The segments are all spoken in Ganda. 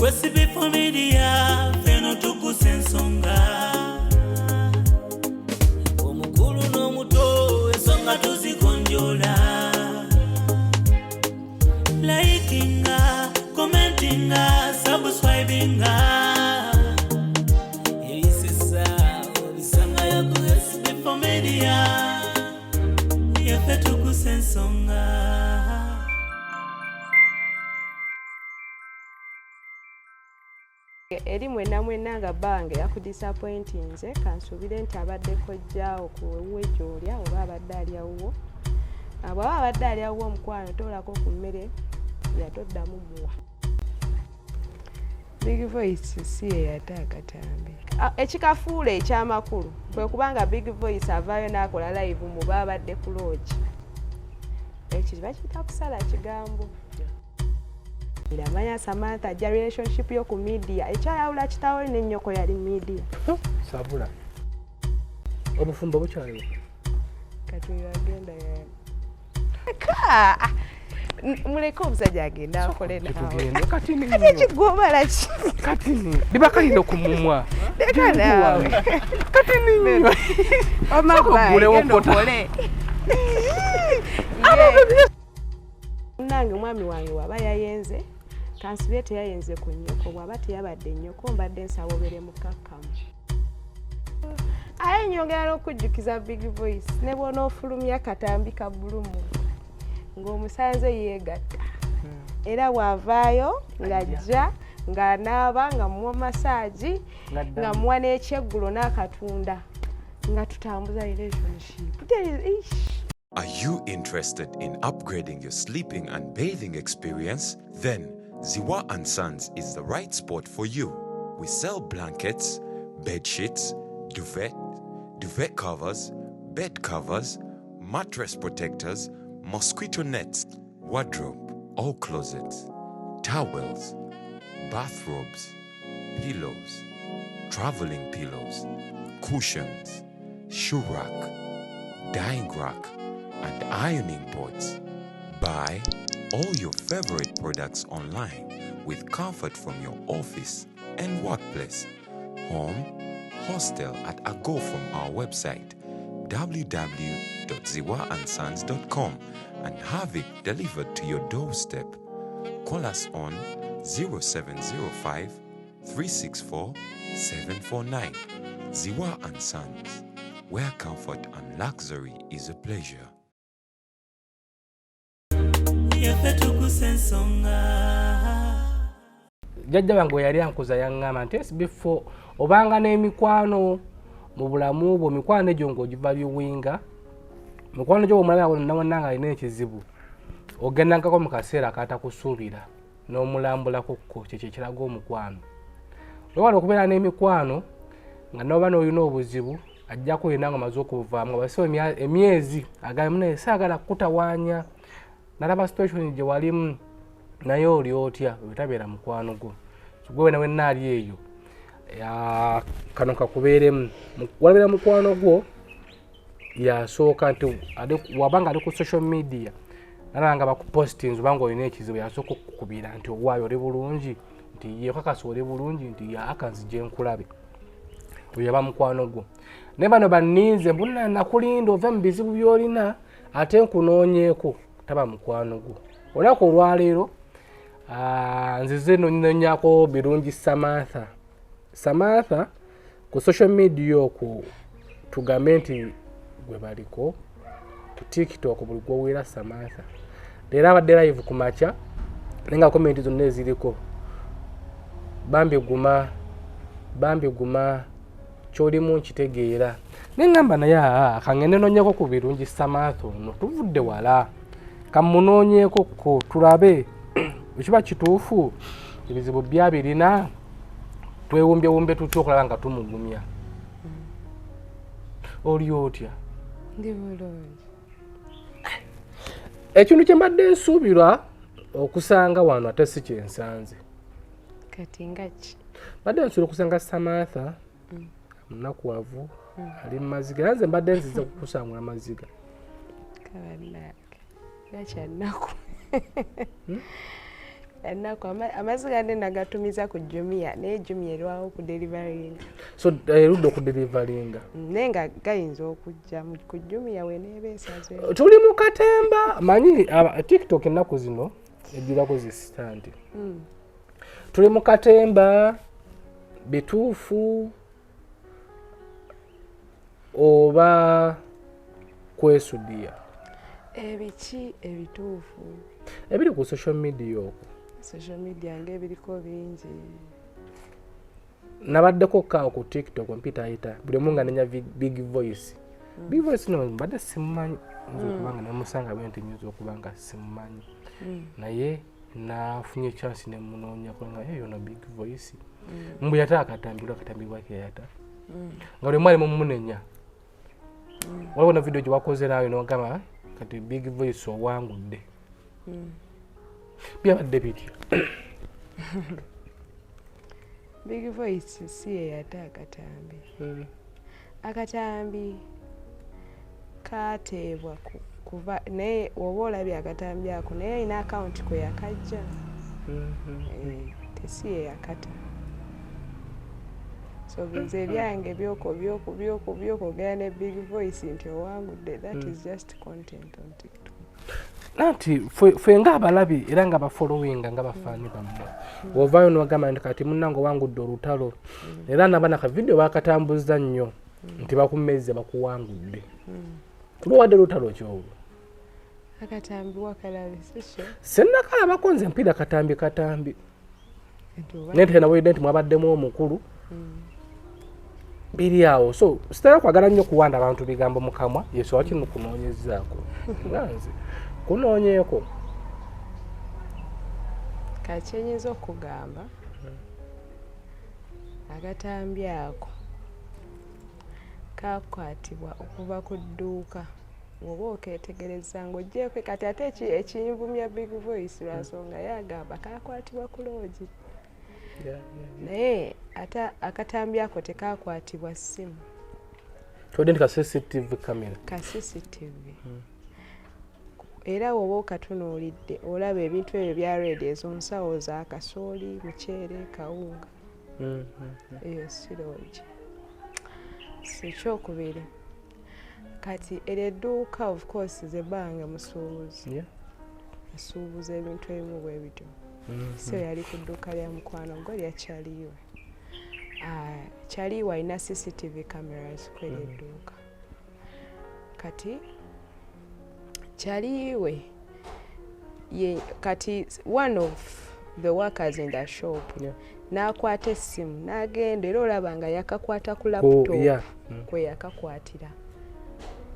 Recipe Media, feno tukusa ensonga. Omukulu n'omuto, ensonga tuzigonjola. Likinga, commentinga, subscribinga. Ebisesa obisangayo ku Recipe Media. Yaffe tukusa ensonga. Eri mwenna mwenna nga bbange yakudisappointinze, kansuubire nti abadde kojjaawo ku ewuwe gy'olya oba abadde alya wuwo. Bw'aba abadde alya wuwo, omukwano toolako ku mmere yatoddamu muwa. Big Voice si ye yata akatambi. Ekikafuula ekyamakulu kwe kubanga Big Voice avaayo n'akola live mu baabadde ku lodge. Ekyo bakiyita kusala kigambo. Amanya Samantha ajja relationship yo ku media ekyayawula kitaawe n'ennyoko yali media. Sabula, obufumbo bukyaliwo? Kati oyo agenda ka muleke omusajja agende akole naawe. Tugende kati. Kati ekigobala ki? Kati bibakalire ku mumwa. Leka naawe. Kati ninyo. Oma. Sooka oggulewo genda kota. okole. Munnange, omwami wange bw'aba yayenze, kansubye teyayenze ku nnyoko. Bw'aba teyabadde nnyoko, mbadde nsaba obeere mukkakkamu. Aye nyongera n'okujjukiza Big Voice, ne bw'onoofulumya katambi ka bulumu ng'omusanze yeegatta, era bw'avaayo ng'ajja ng'anaaba, nga muwa massage, nga muwa n'ekyeggulo n'akatunda, nga tutambuza relationship. Ish. Are you interested in upgrading your sleeping and bathing experience? Then Ziwa and Sons is the right spot for you. We sell blankets, bed sheets, duvet, duvet covers, bed covers, mattress protectors, mosquito nets, wardrobe, all closets, towels, bathrobes, pillows, traveling pillows, cushions, shoe rack, drying rack, and ironing boards. Buy all your favorite products online with comfort from your office and workplace, home, hostel at a go from our website www.ziwaandsons.com and have it delivered to your doorstep. Call us on 0705 364 749. Ziwa and Sons, where comfort and luxury is a pleasure. Yaffe tukusa ensonga. Jjajja wange we yali ankuza yaŋŋamba nti SB4, obanga n'emikwano mu bulamu bwo, mikwano egyo ng'ogivaluinga. Mikwano gyo bwomulaba wonna wonna nga alina ekizibu, ogendangako mu kaseera akatakusuubira n'omulambulako kko. Kyekyo ekiraga omukwano. Olwewala okubeera n'emikwano nga noba n'olina obuzibu, ajjako yena nga omaze okubuvaamu, nga basiba emyezi, agambe, "Munaye, saagala kukutawaanya, nalaba situation gye walimu, naye oli otya?" Oyo tabeera mukwano gwo. So gwe wena wenna ali eyo, kano kakubeeremu. Walabira mukwano gwo yasooka nti wabanga ali ku social media, nalaba nga bakupostinze, obanga olina ekizibu, yasooka okukubira nti, "Owaayo, oli bulungi?" Nti, "Ye, kakasa oli bulungi?" Nti, "Ya, akanzije nkulabe." Oyo yaba mukwano gwo. Naye bano banninze mbuna nakulinda ove mu bizibu by'olina ate nkunoonyeeko, taba mukwano gwo. Olunaku olwaleero, nzize nonyako Birungi Samantha. Samantha ku social media okwo, tugambe nti gwe baliko ku TikTok, buli gwoweera Samantha. Leero abadde live ku makya, naye nga comment zonna eziriko, "Bambi guma, bambi guma, kyolimu nkitegeera." Naye ngamba, naye aa, kangende nonyeko ku Birungi Samantha ono, tuvudde wala, kamunoonyeeko ko tulabe ekiba kituufu, ebizibu byabirina, twewumbyewumbe tutya okulaba nga tumugumya. Oli otya? Ndi bulungi. Ekintu kye mbadde nsuubirwa okusanga wano ate si kyensanze. Kati nga ki? Mbadde nsuubira okusanga Samantha munakuwavu, ali mu maziga, era nze mbadde nzize kukusangula maziga. Kabannange, nga kyannaku. Ennaku amazzi gande nagatumiza ku Jumia, naye Jumia erwawo ku deliveringa. So erudde okudelivaringa. Naye nga gayinza okujja ku Jumia weneeba esaze. Tuli mu katemba, manyi TikTok ennaku zino ejjulako zisitanti. Tuli mu katemba, bituufu oba kwesudiya? Ebiki ebituufu? Ebiri ku social media okwo. Social media ngaebiriko bingi. Nabaddeko kaawo ku TikTok mpitayita buli omu nga nenya Big Voice. Big Voice no mbadde simumanyi, nyinza okuba nga nemusanga bwe nti nyinza okuba nga simumanyi, naye nafunye chance nemunoonyako nga yono Big Voice mbu yata akatambi, lwa akatambi lwaki yayata nga buli omu ali mumunenya. Waliwo na video gye wakoze naawe nogamba kati Big Voice owangudde. Byabadde bitya? Big Voice si ye yata akatambi. Akatambi kateebwa kuva, naye oba olabye akatambi ako, naye alina akawunti kwe yakajja. Tesi ye yakata. So nze ebyange byoko byoko byoko byokwogera ne Big Voice nti owangudde, that is just content on TikTok. Anti ffe ng'abalabi era nga bafollowinga nga bafaani bammwe, ovaayo nogamba nti kati munnange owangudde olutalo, era nabana ka video bakatambuza nnyo nti bakumezze bakuwangudde. Tubawadde lutalo ki olwo? Akatambi wakalabe sikyo? Sennakalabako nze, mpira katambi katambi, naye tenawulidde nti mwabaddemu omukulu biri awo. So sitera kwagala nnyo kuwanda abantu bigambo mu kamwa, yesu wakino kunoonyezaako nga nze kunoonyeeko. Kakyenyinza okugamba, akatambi ako kakwatibwa okuva ku dduuka. Oba oketegereza ng'ogyeko kati ate ekinvumya Big Voice lwansonga yagamba kakwatibwa ku loogi, naye ate akatambi ako tekakwatibwa ssimu. Todde nti ka CCTV camera. Ka CCTV. Era woba okatunuulidde olaba ebintu ebyo bya red, ezo nsawo za kasooli, muceere, kawunga. Eyo si loogi. So ekyokubiri, kati eryo edduuka, of course ze bange musuubuzi, asuubuza ebintu ebimu bwe bityo. So yali ku dduuka lya mukwano gwe lya Kyaliwe. Kyaliwe alina CCTV cameras kweri edduuka. Kati Kyaliwe ye kati one of the workers in the shop n'akwata essimu n'agenda, era olaba nga yakakwata ku laptop kwe yakakwatira,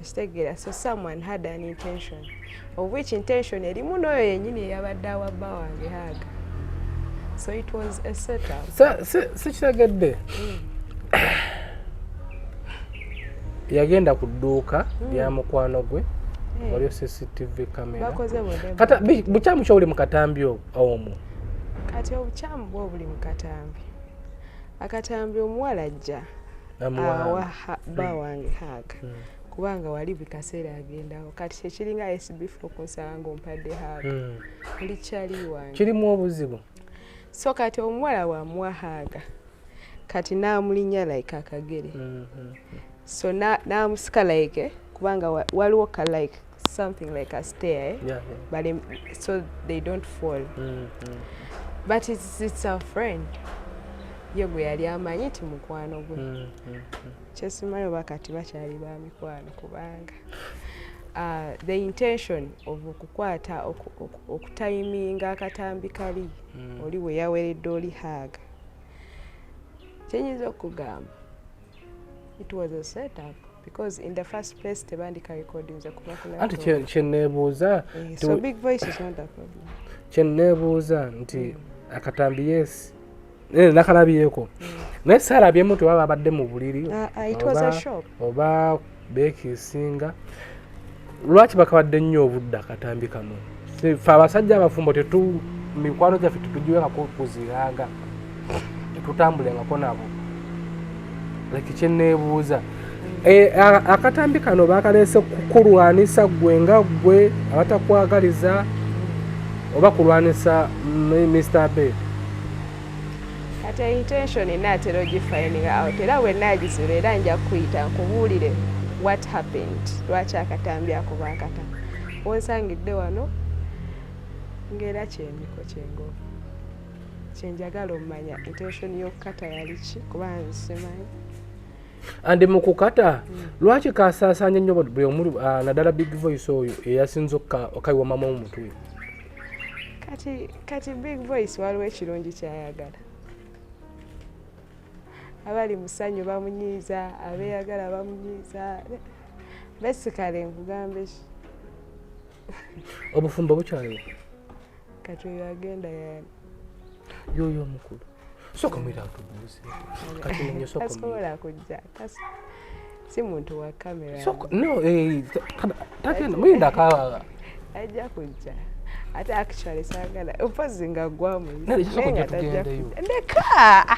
ekitegeera. So someone had an intention, of which intention erimu n'oyo yennyini eyabadde awa bba wange hug. So it was a setup. Sikitegedde. Yagenda ku dduuka lya mukwano gwe, waliyo CCTV camera. Bakoze bonna. Kata bukyamu ki obuli mu katambi omwo? Kati obukyamu bwe obuli mu katambi, akatambi omuwala ajja Amuwa. Awa bba wange hug kubanga wali buli kaseera agendawo. Kati kyekiringa SB4 okunsaba ngaompadde hug, oli kyali wange. Kirimu obuzibu. So kati omuwala wamuwa hug, kati n'amulinnya like akagere, so n'amusika like kubanga waliwo ka like something like a stair, eh? But so they don't fall. But it's a friend ye gwe yali amanyi nti mukwano gwe. Kyesimanyi oba kati bakyali ba mikwano, kubanga the intention of okukwata okutayiminga akatambi kali oli we yaweredde oli hug, kyenyinza okugamba it was a setup, because in the first place tebandika recordings kuva ku Anti laptop. Kyeneebuuza So Big Voice is not the problem. Kyeneebuuza nti akatambi, yes, nakalabyeko, naye saalabyemu nti oba babadde mu buliri It was a shop. Oba beekiisinga. Lwaki bakabadde nnyo obudde akatambi kano? Ffe abasajja abafumbo tetu mikwano gyaffe tetugiwengako kuziraaga, tetutambulengako nabo. Like kyeneebuuza, akatambi kano bakaleese kukulwanisa ggwe nga ggwe abatakwagaliza. Oba kulwanisa Mr. Abed? Kati intention enaatera ogifinding out, era bwe naagizula era nja kuyita nkubuulire what happened, lwaki akatambi ako baakata. Wonsangidde wano ng'era kyendiko kyengoba kyenjagala omumanya intention y'okukata yali ki, kuba nze simanyi. And mu kukata lwaki kasaasaanya nnyo buli omu, naddala Big Voice oyo eyasinze okayiwamamu omutwe? Kati Big Voice waliwo ekirungi kyayagala, abali musanyu bamunyiiza, abeeyagala bamunyiiza. Besikale nkugambe ki? Obufumbo bukyaliwo? Kati oyo agenda yani? Yoyo omukulu, sooka mwira tubuuze kati nenyo, sooka omuyite. Tasobola kujja. Si muntu wa kamera. No, tagenda muyinda aka. Ajja kujja, ate actually saagala mpozi nga Nale, sooka ojje tugendeyo. Ndeka. Ah,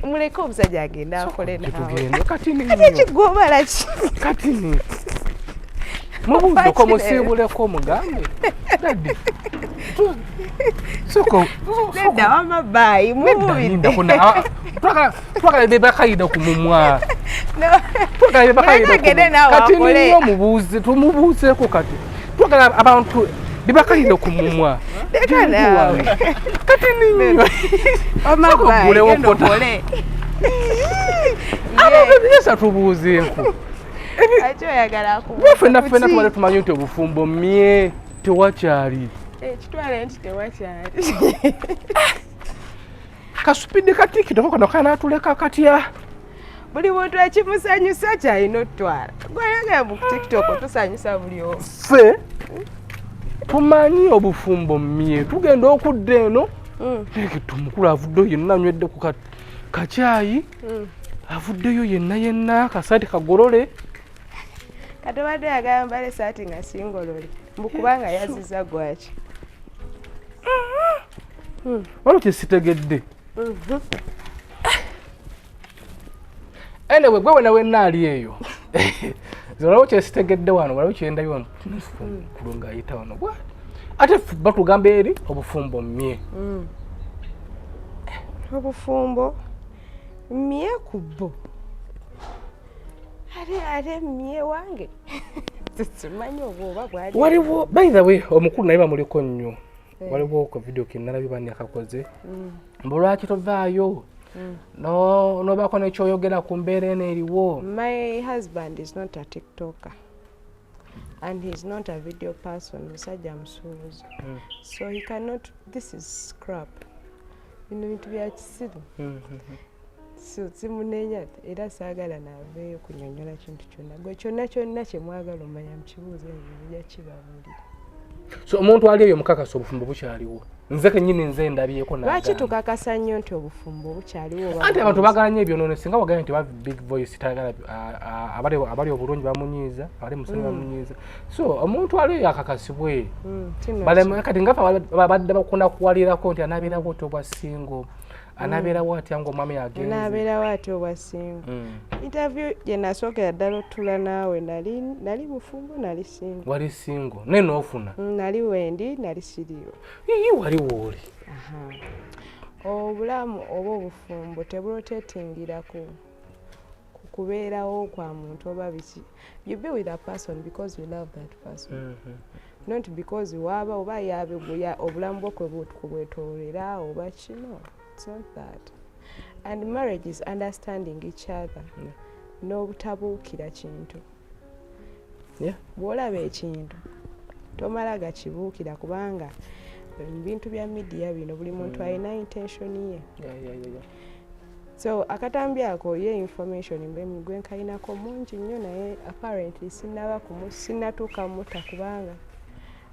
muleke omusajja agende akole Ojje naawe. Tugende kati Kati ninyo. ekigwomala ki? Kati ni mubuuzeko, musiibuleko, mugambe daddy sooka. Nedda, wama baayi mububidde. Twagala bebakayida ku mumwa. Twagala bebakayida. Muleke agende naawe Kati akole. ninyo mubuuze, tumubuuzeeko. Kati twagala abantu bebakayida ku mumwa. Leka naawe. Kati ninyo Wama Sooka baayi, oggulewo genda kota. okole. Abantu yesa tubuuzeeko. Ate oyagala akubuuza Ffenna ffenna kuki? tubadde tumanyi nti obufumbo mye tewakyali. Ekitwale nti tewakyali. Kasupidde katikitoko kano kanaatuleka katya? Buli muntu ekimusanyusa kyalina otutwala. Gweyagala mu TikTok tusanyusa buli omu. Ffe tumanyi obufumbo mye, tugenda okudda eno ekito omukulu avuddeyo yenna anywedde ku kacyayi, avuddeyo yenna yenna kasaati kagolole. Kati obadde oyagala mbale esaati nga singolole, mbu kubanga yaziza gwaki? Waliwo kyesitegedde. Anyway, gwe wena wenna ali eyo, nze waliwo kyesitegedde wano, waliwo kyendabye wano mukulu ng'ayita wano. Ate batugamba eri obufumbo mye. Obufumbo mye ku bo, ate mye wange simanyi obwo oba bwali. Waliwo, by the way, omukulu naye bamuliko nnyo. Waliwo ku video kenalabye bani akakoze mbu lwaki tovaayo nobaako nekyoyogera ku mbeera eno eriwo. My husband is not a TikToker and he's not a video person. Musajja musuubuzi, so he cannot. This is crap, bino bintu bya kisiru. So simunenya era saagala naaveeyo kunyonyola kintu kyonna. Gwe kyonna kyonna kyemwagala omanya mukibuuzo nzija kibabuulira. So omuntu ali eyo mukakasa obufumbo bukyaliwo? Nze kenyini nze ndabyeko Lwaki nagaana. tukakasa nnyo nti obufumbo bukyaliwo oba Anti abantu bugenze? baagala nnyo ebyonono. Singa wagambye nti ba Big Voice tayagala, abali obulungi bamunyiiza, abali musanyu bamunyiiza. So omuntu ali eyo akakasibwe. Kino Baleme kati nga ffe babadde bakunakuwalirako nti anabeerawo otya obwa single, anabeerawo atya ngaomwami agenze. Onaabeerawo atya obwa single? Interview gye nasookera ddala otula naawe nali mufumbo, nali single. Wali single naye noofuna. Nali wendi, nali siriiwo. Ii, wali wooli. Aha. Obulamu oba obufumbo teburotatingira ku kubeerawo kwa muntu oba biki. You be with a person because you love that person, not because waaba oba yabeguya obulamu bwo kwe kubwetoolera oba kino. It's not that. And marriage is understanding each other n'obutabuukira kintu. Bw'olaba ekintu tomala gakibuukira, kubanga mu bintu bya media bino buli muntu alina intention ye. So akatambi ako ye information gwe nkalinako mungi nnyo, naye apparently sinnaba sinnatuuka mutta, kubanga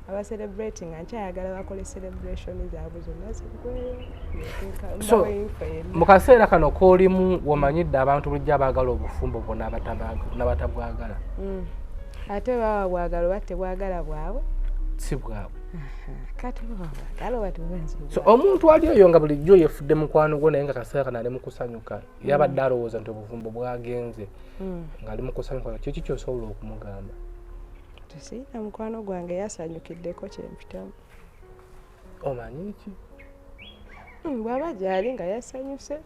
aba celebrating nga nkyayagala bakole celebration zaabwe zonna ziggweyo. So, Mbawe info yenna. Mu kaseera kano koolimu womanyidde abantu bulijjo abaagala obufumbo bwo n'abatabwagala. Ate baba bwagala oba tebwagala bwabwe. Si bwabwe. Kati baba bwagala oba tebwagala. So omuntu ali eyo nga bulijjo yefudde mukwano gwo, naye nga kaseera kano ali mu kusanyuka, yabadde alowooza nti obufumbo bwagenze, ng'ali mu kusanyuka, kiki kyosobola okumugamba? Tesiina mukwano gwange yasanyukiddeko kyempitamu. Omanyi ki? Bw'aba gyali nga yasanyuse,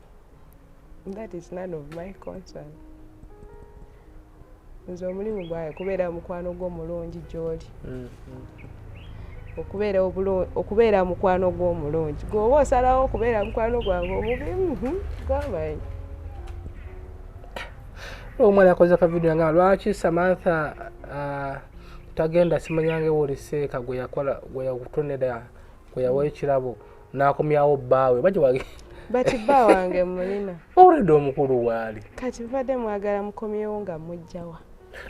that is none of my concern. Nze omulimu gwange kubeera mukwano gwo mulungi gy'oli, okubeera mukwano gwo omulungi. Gweoba osalawo okubeera mukwano gwange omubi, gwamanyi. Omwana yakoze ka video nga lwaki Samantha tagenda simanyange woliseeka gwe yakola, gwe yakutonera, gwe yawa ekirabo n'akomyawo bbaawe baje wage. Bati bba wange mulina. Owulidde omukulu waali. Kati mbadde mwagala mukomyewo nga mujjawa.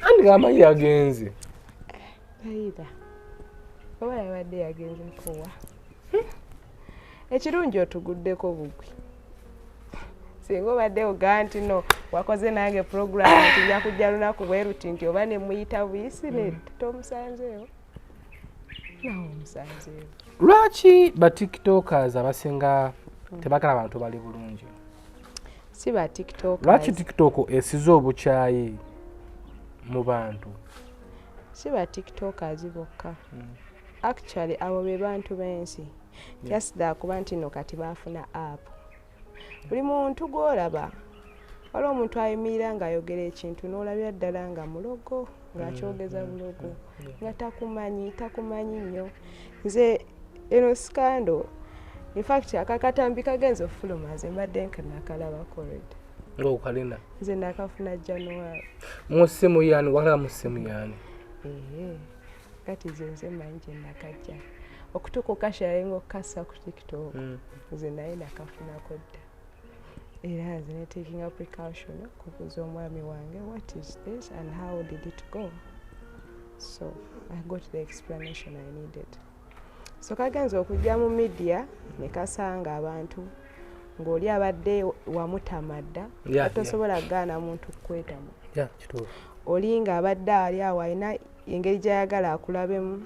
Andi ng'amanyi yagenze. Ayira oba yabadde yagenze kuwa. Ekirungi otuguddeko bugwi. Singa obadde ogaa nti no wakoze nange puroguramu nti nja kujja lunaku bwe luti nti oba ne muyita buyisi, nedda, tomusanzeewo, nawe omusanzeewo. Lwaki ba TikTokers abasinga tebagala bantu bali bulungi? Si ba TikTokers. Lwaki TikTok esize obukyayi mu bantu? Si ba TikTokers bokka. Actually abo be bantu b'ensi, just kuba nti no kati baafuna app. Buli muntu gw'olaba, waliwo omuntu ayimirira ng'ayogera ekintu n'olabira ddala nga mulogo, ng'akyogeza bulogo, nga takumanyi, takumanyi nnyo. Nze eno scandal, in fact akakatambi kagenza ofuluma, nze mbadde nkakalabako already. Ng'okalina? Nze nakafuna January. Mu ssimu yani? Wakalaba mu ssimu yani? Ee, kati nze manyi gye nakajja okutuuka okasharinga okukassa ku TikTok. Nze naye nakafunako dda, era nze ne taking a precaution okubuuza omwami wange, "What is this and how did it go?" So I got the explanation I needed. So kagenza okujja mu media ne kasanga abantu ng'oli abadde wamutama dda. Tosobola kugaana muntu kukwetamu. Yeah, kituufu. Oli ng'abadde ali awo alina engeri gy'ayagala akulabemu,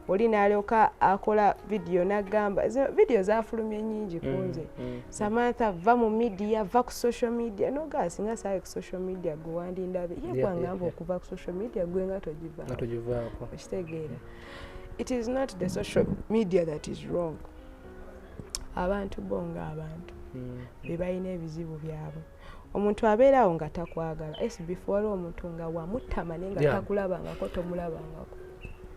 oli n'alyoka akola vidiyo n'agamba zino vidiyo zafulumye nnyingi ku nze, "Samantha, va mu media, va ku social media." Nogaa singa saali ku social media gwe wandindabe ye gwangamba okuva ku social media gwe nga nga togivaako. Togivaako. Okitegeera, it is not the social media that is wrong. Abantu bo ng'abantu be balina ebizibu byabwe. Omuntu abeerawo nga takwagala sbf, waliwo omuntu nga wamutama naye nga takulabangako, tomulabangako,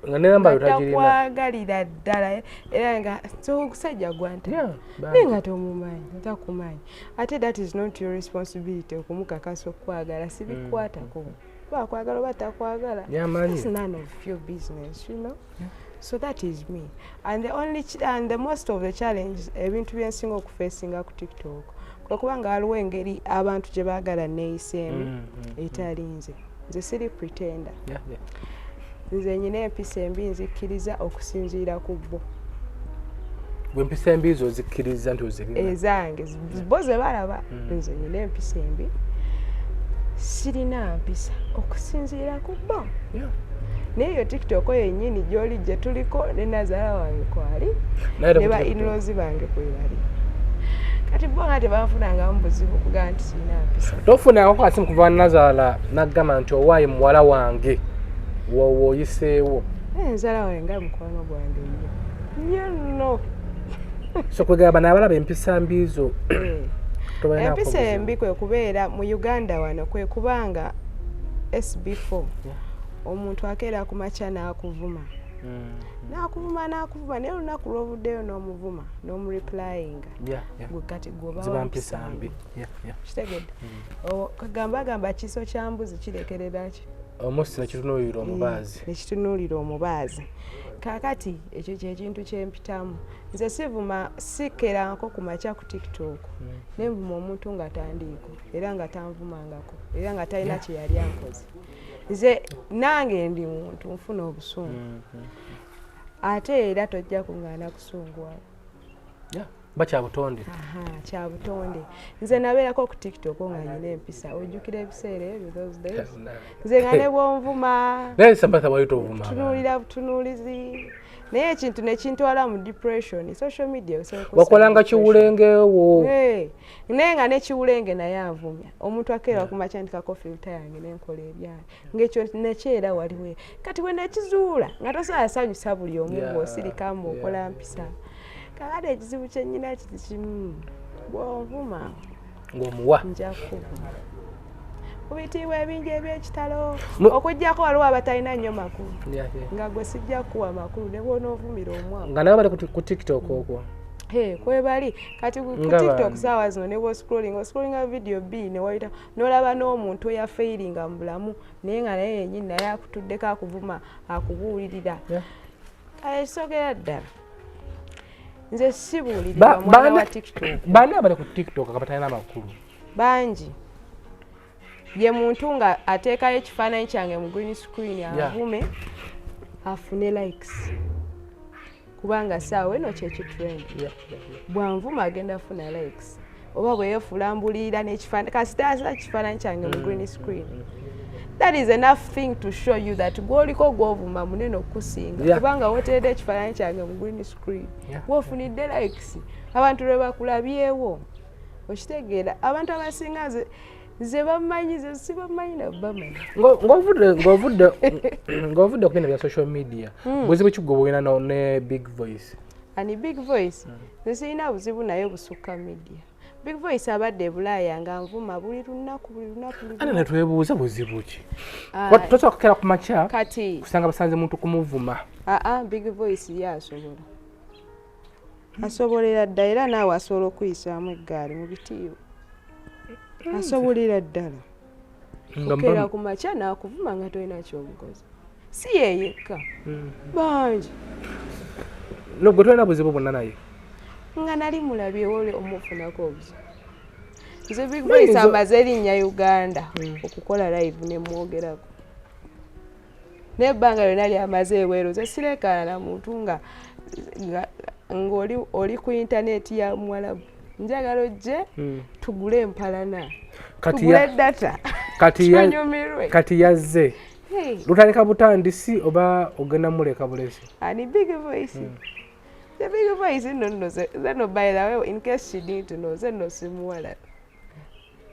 nga nenamba yo nga tagirina. Takwagalira ddala, era nga so ogusajja gwanta naye nga tomumanyi, takumanyi. Ate that is not your responsibility okumukakasa okwagala. Sibikwatako, oba akwagala oba takwagala, Yamanyi. that's none of your business. So that is me, and the only and the most of the challenge, ebintu byensinga okufacinga ku TikTok, kwe kubanga waliwo engeri abantu gye baagala neeyiseemu etali nze. Nze siri pretender. Nze nyina empisa embi, nzikkiriza okusinziira ku bo. Gwe empisa embi zo ozikkiriza nti ozirina? Ezange bo ze balaba. Nze nyina empisa embi, sirina mpisa okusinziira ku bo. Naye eyo TikTok yennyini gyoli gye tuliko ne nazaala wange kwali Naye ne ba ku TikTok. In-laws bange kwe bali. Kati bo nga tebanfunangamu buzibu kugaa nti sirina mpisa. Tofunangako kasimu kuva nazaala nagamba nti owaayi muwala wange wowe oyiseewo? Naye nzaala wange nga mukwano gwange nnyo nnyo nno. So kwegamba naabalaba empisa mbi zo tobalinaako Empisa buzibu. embi kwe kubeera mu Uganda wano, kwe kubanga sb4 omuntu akeera ku makya n'akuvuma, n'akuvuma, n'akuvuma, naye olunaku lw'ovuddeyo n'omuvuma n'omureplyinga, gwe kati gwoba Ziba wa mpisa mpisa mbi. mbi. Kitegedde? Kagamba agamba kiso kya mbuzi kirekerera ki? Omusi nekitunuulira omubaazi. Nekitunuulira omubaazi. Kaakati ekyo kyekintu kyempitamu. Nze sivuma, sikerangako ku makya ku TikTok nenvuma omuntu nga tandiiko, era nga tanvumangako, era nga talina kye yali ankoze. Nze nange ndi muntu, nfuna obusungu, ate era tojja kuŋŋaana kusunguwala. Yeah, bakyabutonde. Aha, kya butonde. Nze nabeerako ku TikTok nga nyina empisa. Ojjukira ebiseera ebyo, those days, nze nga ne bwonvuma Naye Samantha, wali tovuma abantu. Tunuulira butunuulizi, naye ekintu nekintwala mu depression. Social media osobola okussa mu Wakolanga depression. kiwulengewo. Eh, naye nga nekiwulenge naye anvumya. Omuntu akeera ku makya ntikako filter yange nenkola ebyange, ngaekyo nekyera waliwo. Kati bwe nekizuula nga tosobola sanyusa buli omu, ng'osirika mbu okola mpisa. Kakati ekizibu kyennyina kiri kimu, bw'onvuma ng'omuwa nja kukuvuma ku bitiibwa ebingi eby'ekitalo, okuggyako waliwo abatalina nnyo makulu, nga gwe sijja kuwa makulu ne bw'onoovumira omwaka. Nga nabo bali ku TikTok okwo. Hey, kwebali kati ku Nga TikTok bani. saawa zino ne bwoscrolling oscrollinga video b ne wayita n'olaba n'omuntu eyafairinga mu bulamu, naye nga naye yennyini naye akutuddeko akuvuma akubuulirira. Kale ekisookera ddala nze sibuulirirwa mwana wa TikTok. Baani abali ku TikTok nga batalina makulu? Bangi. Ye muntu nga ateekayo ekifaananyi kyange mu green screen avume afune likes, kubanga saawa eno kyekitrend. Bwanvuma agenda afuna likes, oba bweyefuula mbuliira n'ekifaananyi, kasita asa kifaananyi kyange mu green screen, that is enough thing to show you that gwoliko gwovuma munene okusinga, kubanga woteredde ekifaananyi kyange mu green screen, wofunidde likes, abantu lwe bakulabyewo. Okitegeera, abantu abasinga nze bamanyi, nze sibamanyi nabamanyi. Ng'ovudde ku bino bya social media, buzibu ki gwe bwolina ne Big Voice? Ani, Big Voice? Nze sirina buzibu naye busukka media. Big Voice abadde e Bulaaya nga nvuma buli lunaku, buli lunaku, buli Ate lunaku. netwebuuza buzibu ki? Ah, Tosobola kukera ku makya kati kusanga basanze muntu kumuvuma. Aa, Big Voice ye asobola, asobolera ddala, era naawe asobola okuyisaamu eggaali mu bitiibwa, asobolera ddala Nga okeera ku makya naakuvuma nga tolina kyomukozi. Si ye yekka, bangi. No, gwe tolina buzibu bwonna naye? Nga nali mulabyewo oli omufunako obuzibu? Nze Big Naye Voice amaze erinnya Uganda okukola live nemwogerako nebbanga lyonna lyamaze ebweru. Nze sireekaana na muntu nga ng'oli oli ku intaneti ya muwalabu. Njagala ojje tugule empalana, Kati tugule data, tunyumirwe. Kati yazze. Hey, Lutandika butandisi oba ogenda muleka bulesi? Ani, Big Voice? The Big Voice nno nze no, by the way, in case she didn't know, nze nno simuwala,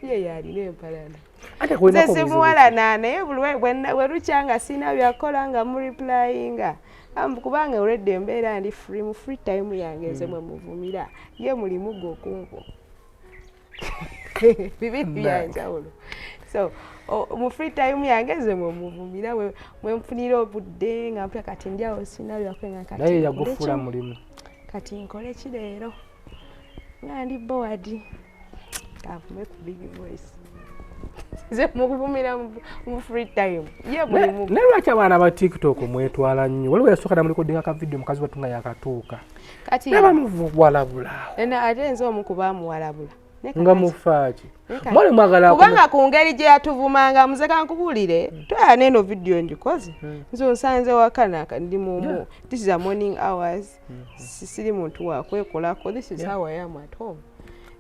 ye yalina empalana. Ate Nze kulinako buzibu ki? simuwalana naye buli bwe lukya nga sirina byakola nga mureplyinga, kubanga olwedde embeera ndi free, mu free time yange nze mwe muvumira, ye mulimu gwe okunvu bibiri byanjawulo. So mu free time yange nze mwe muvumira, mwe nfunira obudde nga mpya kati ndi awo sirina byakola nga kati Naye nkole yagufuula ki? mulimu. Kati nkole ki leero nga ndi bored? Kavume ku Big Voice. Nze mukuvumira mu free time, ye mulimu. Naye lwaki abaana ba TikTok mwetwala nnyo? Waliwo yasooka namulikodinga ka video, mukazi wattu nga yakatuuka, Kati naye bamuwalabula. Ena ate nze omu ku bamuwalabula. Naye Nga kakati- mufaaki naye kati- mwali mwagala kubanga ku ngeri gye yatuvumanga, muze kankubuulire, twala neeno vidiyo ngikoze. Nze onsanze waka naka ndi mumu, this is a morning hours. Siri muntu wakwekolako, this is how I am at home.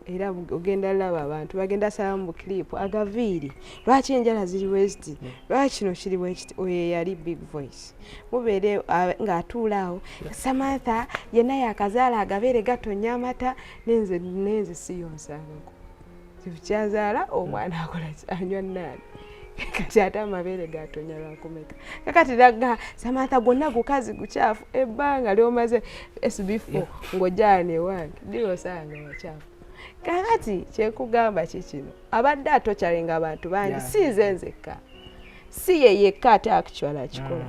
Era ogenda laba abantu bagenda salamu bu clip, agaviiri lwaki enjala ziri bweziti, lwaki kino kiri bwekiti. Oyo eyali Big Voice mubeere ng'atuula awo, Samantha yenna yakazaala agabeere gatonya amata, nenze siyonsangako kyazaala omwana akola ki? Anywa naani? Kati ate amabeere gatonya lwakumeka? Kakati raga Samantha gwonna gukazi gukyafu, ebbanga lyomaze SB4 ng'ojaana ewange dirosanga wakyafu. Kakati kyekugamba kikino, abadde atokyalinga abantu bangi. Si nze nzekka, si ye yekka ate actually akikola.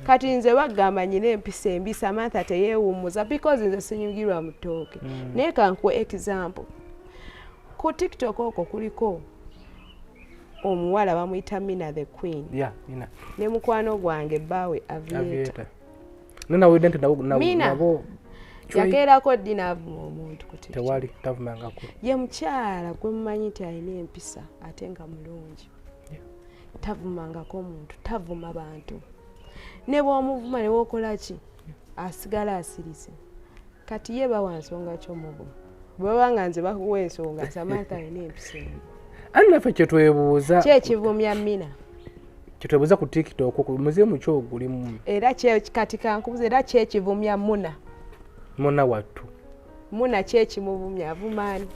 Kati nze bagamba nyina empisa embi, Samantha teyeewummuza because nze sinyugirwa mu ttooke. Naye kankuwa example, ku TikTok okwo kuliko omuwala bamuyita Mina the Queen Yeah, Mina. ne mukwano gwange bbaawe Aviator. Aviator. Nenawulidde nti Mina. nabo Yakeerako ddi n'avuma omuntu ku TikTok? Tewali, tavumangako. Ye mukyala gwe mumanyi nti alina empisa ate nga mulungi, tavumangako omuntu, tavuma bantu, ne bw'omuvuma ne bwokola ki asigala asirise. Kati ye bawa nsonga kyomuvuma? Bwe baba nga nze bakuwa ensonga, Samantha alina empisa embi. Ani, naffe kyetwebuuza. Ki ekivumya Mina? Kyetwebuuza ku TikTok ku muzimu kyogulimu. Era kati kankubuza, era kyekivumya Muna? Muna wattu. Muna kyekimuvumya avumaani?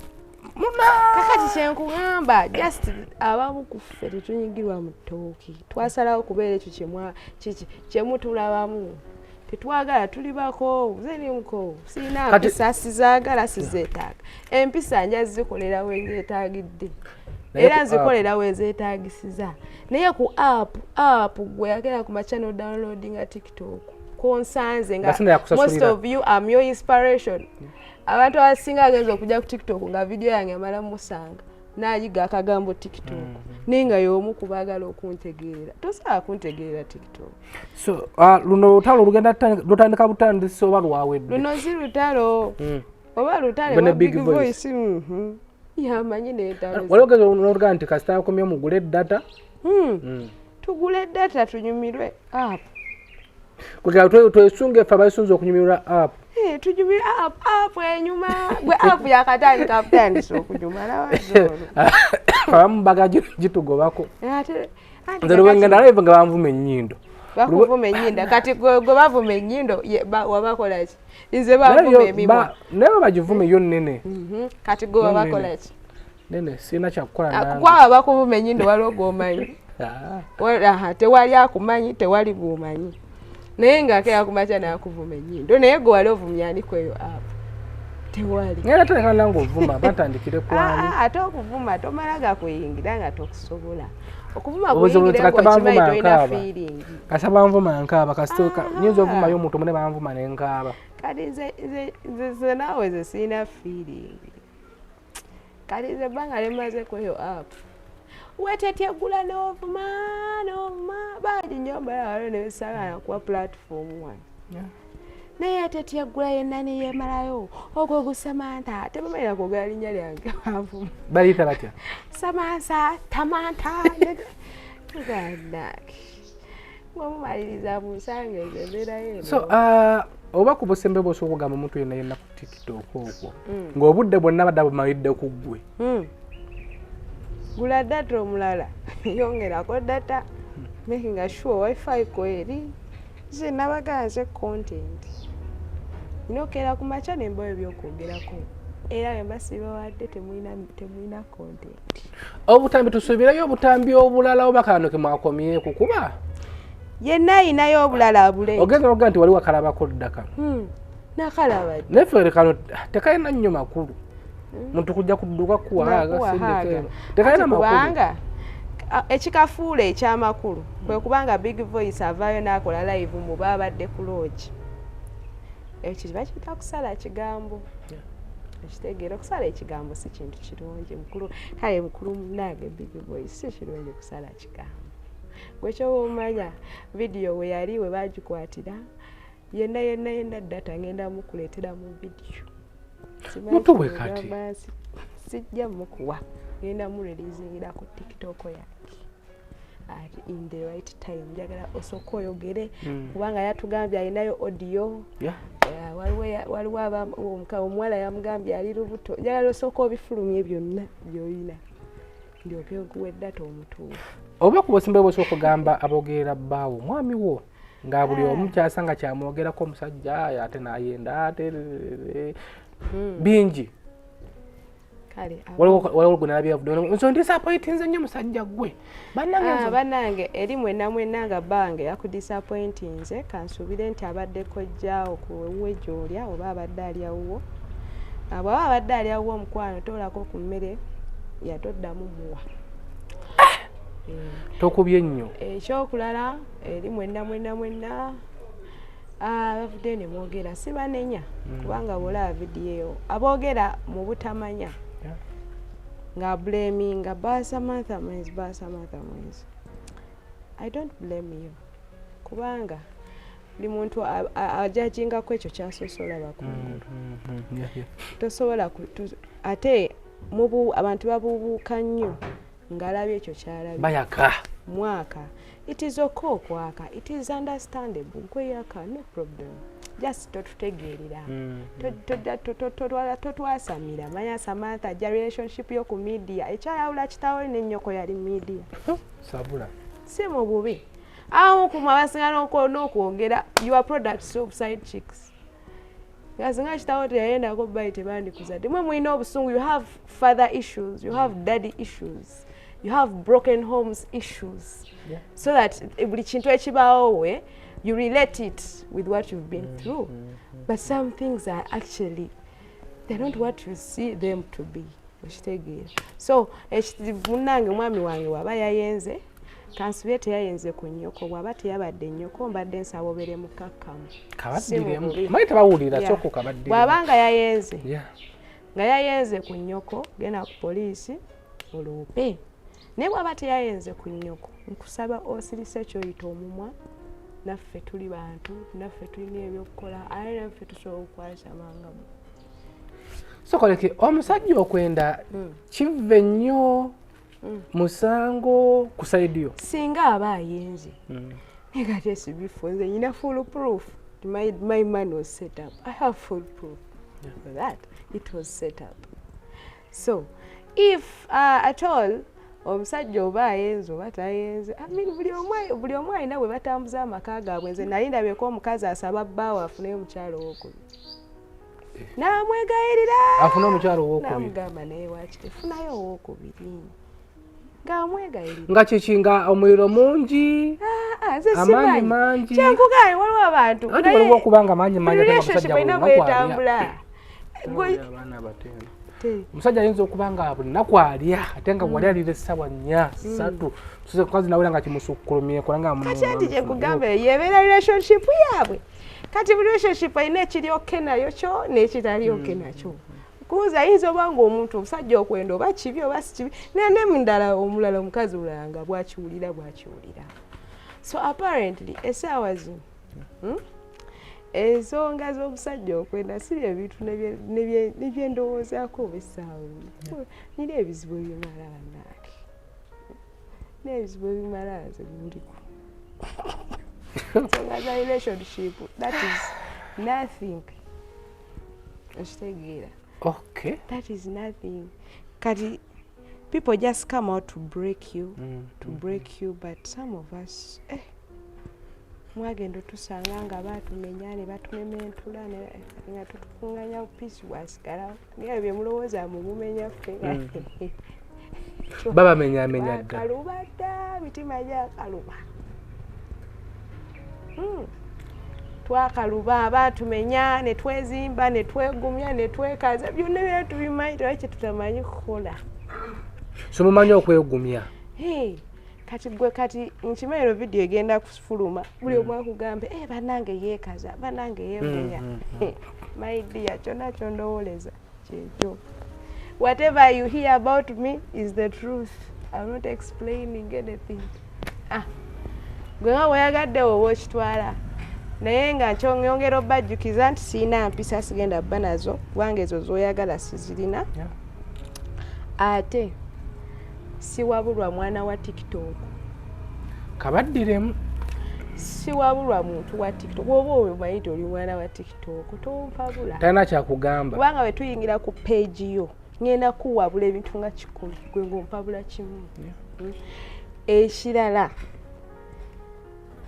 Kakati kyenkugamba, just abamu ku ffe tetunyigirwa mu ttooki, twasalawo kubeera ekyo kyemutulabamu. Tetwagala, tuli bakoowu. Nze ndi mukoowu, sirina mpisa, sizaagala, sizeetaaga. Empisa nja zikolera wenzeetaagidde, era nzikolera wenzeetagisiza. Naye ku app gwe yagera ku makya no downloadinga TikTok konsanze nga most of you am your inspiration. Abantu abasinga agenza okujja ku TikTok nga video yange amala musanga n'ayiga akagambo TikTok, naye nga y'omu ku baagala okuntegeerera. Tosobola kuntegeerera TikTok. So luno lutalo lugenda lutandika butandisi oba lwawedde? Luno si lutalo. Oba lutale wa Big Voice yamanyi n'entalo. Waliwo ogeza n'olugaa nti kasita yakomye mugule data. Tugule data tunyumirwe app. Kwegera twesunga effe abayisunza okunyumirwa app. Tunyumirwe app, app enyuma. Gwe app yakatandika butandisa okunyuma nawazoolo. Abamu baga gitugobako. Nze lwengenda live nga banvuma ennyindo. Bakuvuma ennyindo. Kati gwe bavuma ennyindo wabakola ki? Nze bavuma emimwa. Naye bagivume yo nnene. Kati gwe wabakola ki? Nene sirina kyakukola nange. Kwaba bakuvuma ennyindo waliwo gw'omanyi. Tewali akumanyi, tewali gw'omanyi. Naye ng'akeera ku makya n'akuvuma ennyindo, naye gwe wali ovumya ani kweyo app? Tewali. Naye ate nange ovuma batandikire kwani. Ate okuvuma tomala gakuyingira nga tokusobola. Okuvuma kuyingira ng'okimanyi tolina feeling. Kasita banvuma nkaaba, kasita nyinza ovumayo omuntu mune banvuma ne nkaaba. Kati nze naawe nze sirina feeling. Kati nze ebbanga lyemmaze kweyo app. Wetetyegula n'ovuma n'ovuma bangi nnyo mbalaba ne besagala kuwa platform wano. Naye atetyegula yenna ne yeemalayo ogwo gu Samantha, tebamanyira kwogera linnya lyange banvuma. Baliyita batya? Samantha, Tamanta. Gannange mwemumaliriza munsange nze mbeerayo eno. So oba ku busembe bw'osobola okugamba omuntu yenna yenna ku TikTok okwo ng'obudde bwonna badde bumalidde ku ggwe. Gula data omulala, yongerako data, making sure wifi kweri. Nze nabagaa nze content. Nina okeera ku makya ne mbawo ebyokwogerako. Era bwe mba sibawadde temulina content. Obutambi tusuubirayo obutambi obulala oba kano ke mwakomyeku kuba? Yenna ayinayo obulala abule. Ogenda okugaa nti wali wakalabako dda kano. Nakalaba dda. Naye ffe kano tekalina nnyo makulu. Muntu kujja kudduka kuwaaga sindika. Tekalina makulu. Kubanga ekikafuula ekyamakulu kwe kubanga Big Voice avaayo n'akola live mu baabadde ku lodge. Ekyo bakiyita kusala kigambo. Ekitegeera okusala ekigambo si kintu kirungi mukulu. Kale mukulu munnange Big Voice si kirungi kusala kigambo. Gwe kyoba omanya vidiyo we yali we baagikwatira yenna yenna yenna data ngenda mukuleetera mu vidiyo. Mutuwe kati. Sijja mukuwa. Ngenda mureleasingira ku TikTok yange. At in the right time njagala osooke oyogere kubanga yatugambye alinayo audio. Waliwo omuwala yamugambye ali lubuto. Njagala osooke obifulumye byonna by'olina ndyoke nkuwe data omutuufu. Oba ku busembe bw'osobola okugamba abogerera bbaawo omwami wo nga buli omu kyasanga kyamwogerako omusajja ate n'ayenda ate bingi. Waliwo gwe nalabye avudde nso disappointinze nnyo musajja ggwe. Bannange eri mwenna mwenna nga bbange yakudisappointinze, kansuubire nti abadde kojjaawo ku wuwe gy'olya oba abadde alya wuwo. Bw'aba abadde alya wuwo omukwano toolako ku mmere yatoddamu muwa. Tokubye nnyo. Ekyokulala eri mwenna mwenna mwenna bavuddeyo ne mwogera sibanenya kubanga bw'olaba vidiyo eyo aboogera mu butamanya nga blaminga ba Samantha Mwezi, ba Samantha Mwezi. I don't blame you kubanga buli muntu ajajingako ekyo kyasoose olaba kungulu. Tosobola ate abantu babuubuuka nnyo ng'alabye ekyo kyalabye. Bayaka. Mwaka. It is okay okwaka. It is understandable. Nkweyaka, no problem. Just totutegeerera. Totwasamira. Manya Samantha ajja relationship yo ku media. Ekyayawula kitaawe n'ennyoko yali media. Sabula. Si mu bubi. Awo ku abasinga n'okwogera you are products of side chicks. Nga singa kitaawo teyayendako bbayi tebandikuzadde. Mwe mulina obusungu, you have father issues, you have daddy issues, you have broken homes issues. So that buli kintu ekibaawo we You relate it with what you've been through, but some things are actually, they're not what you see them to be. Okitegeera? So munnange, mwami wange waba yayenze, kansubye teyayenze ku nnyoko. Bw'aba teyabadde nnyoko, mbadde nsaba obeere mukakkamu. Kabaddiremu. Si mubi. Manyi tebawulira. Sooka okabaddiremu. Bw'abanga yayenze, nga yayenze ku nnyoko, genda ku poliisi oloope. Naye bw'aba teyayenze ku nnyoko, nkusaba osirise kyoyita omumwa. Naffe tuli bantu, naffe tulina ebyokukola, ate naffe tusobola okukwasamangamu. Sokoleke omusajja okwenda kiva ennyo musango ku side yo? Singa aba ayenze. Naye kati esibifo, nze nyina full proof. My man was set up. I have full proof for that. It was set up. So if at all omusajja oba ayenze oba tayenze, I mean, buli omu alina bwe batambuza amaka gaabwe. Nze nali ndabyeko omukazi asaba bbaawe afuneyo omukyalo owokubiri, n'amwegayirira. Afune omukyalo owokubiri. N'amugamba, naye waaki tefunayo owokubiri, ng'amwegayirira. Nga kiki, nga omuliro mungi? Ah, nze Amaanyi simanyi. mangi. Kyenkugambye, waliwo abantu. Anti waliwo okuba nga mangi mangi ate nga relationship omusajja buli erina lunaku alya. bwetambula. Abaana abato eno. Omusajja ayinza okuba nga buli lunaku alya, ate nga wali alira essaawa 4, 3, mukazi nawera nga kimusukkulumyeko nga. Kati anti kyekugamba, yebeera relationship yaabwe. Kati buli relationship alina ekiri okay nayo kyo n'ekitali okay nakyo. Kunze ayinza oba nga omuntu omusajja okwenda oba kibi oba si kibi, naye ne mundala omulala, omukazi omulala nga bwakiwulira bwakiwulira. So apparently essaawa zino, Ensonga z'omusajja okwenda si byebintu nebyendowoozaako oba essaawa eno. Nina ebizibu ebimala, bannange, n'ebizibu ebimala nze buliku. Ensonga za relationship, that is nothing. Okitegeera? Okay. That is nothing. Kati people just come out to break you, to break you, but some of us, mwagenda otusanga nga batumenya ne batumementula nga tutukunganya piisi bwasigalawo, naye bye mulowooza mumumenya ffe. Babamenyamenya dda. Kaluba dda, mitima gyakaluba. Twakaluba, batumenya ne twezimba ne twegumya ne twekaza, byonna byona tubimanyi, tewali kye tutamanyi kukola. So mumanyi okwegumya. Hey, kati gwe, kati nkimanyi eno vidiyo egenda kufuluma, buli omu akugambe, "Eh, bannange yeekaza, bannange yeegumya." My dear, kyonna kyondowooleza kyekyo. Whatever you hear about me is the truth. I'm not explaining anything. Ah, gwe nga bweyagadde oba okitwala, naye nga nkyongera obajjukiza nti siina mpisa, sigenda bba nazo, kubanga ezo z'oyagala sizirina. Ate siwabulwa mwana wa TikTok. Kabaddiremu. Siwabulwa muntu wa TikTok. Woba omanyi nti oli mwana wa TikTok, tompabula. Talina kyakugamba. Kubanga bwe tuyingira ku page yo, ngenda kuwabula ebintu nga 100, gwe ng'ompabula kimu. Ekirala,